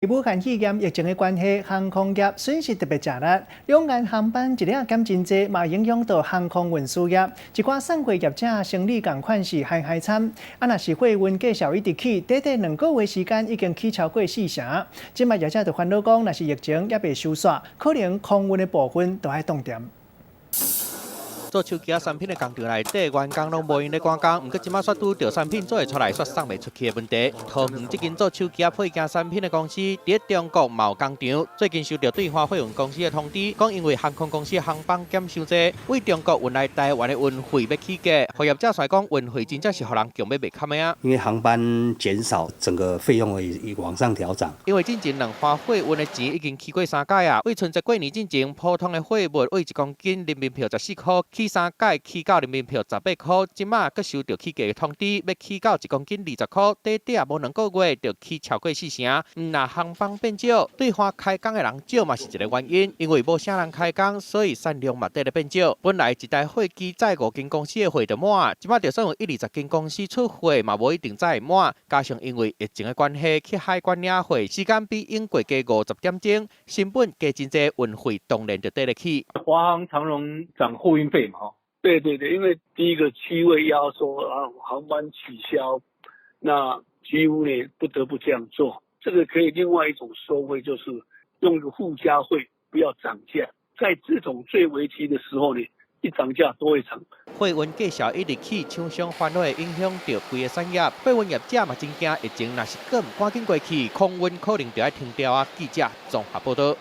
武漢肺炎疫情的關係，航空業損失特別濟力。兩岸航班一日減真濟，嘛影響到航空運輸業。一寡散貨業者生理仝款是害害慘。啊，若是貨運價數一直起，短短2個月時間已經起超過四成。這擺業者就煩惱講，若是疫情猶未收煞，可能空運的部分都愛凍定。做手機仔產品的工廠內底，員工攏無閒咧趕工，毋過這擺煞拄著產品做會出來，煞送袂出去的問題。桃園這間做手機仔配件產品的公司，佇中國嘛有工廠，最近收著對華貨運公司的通知，講因為航空公司航班減傷濟，為中國運來台灣的運費欲起價，予業者出來講運費真正是予人強欲袂堪的啊。因為航班減少，整個費用會往上調漲。因為進前兩岸貨運的錢已經起過三擺啊，為春節過年進前，普通的貨物為1公斤人民幣14箍，起三擺，起到人民幣18箍，這馬閣收著起價的通知，欲起到1公斤20箍，短短無2個月就起超過四成。毋若航班變少，對岸開工的人少嘛是一個原因，因為無啥人開工，所以產量嘛綴咧變少。本來一台貨機載5間公司的貨就滿，這馬就算有一二十間公司出貨嘛無一定載會滿。加上因為疫情的關係，去海關領貨時間比往過加50點鐘，成本加真濟，運費當然就綴咧起。華航、長榮漲貨運費嘛？對對對，因為第一個區位壓縮啊，航班取消，那幾乎呢不得不這樣做。這個可以另外一種收費，就是用一個附加費，不要漲價。在這種最危機的時候呢，一漲價都會漲。貨運價數一直起，廠商煩惱會影響著規個產業。貨運業者嘛真驚，疫情若是閣毋趕緊過去，空運可能就愛停掉啊。記者綜合報導。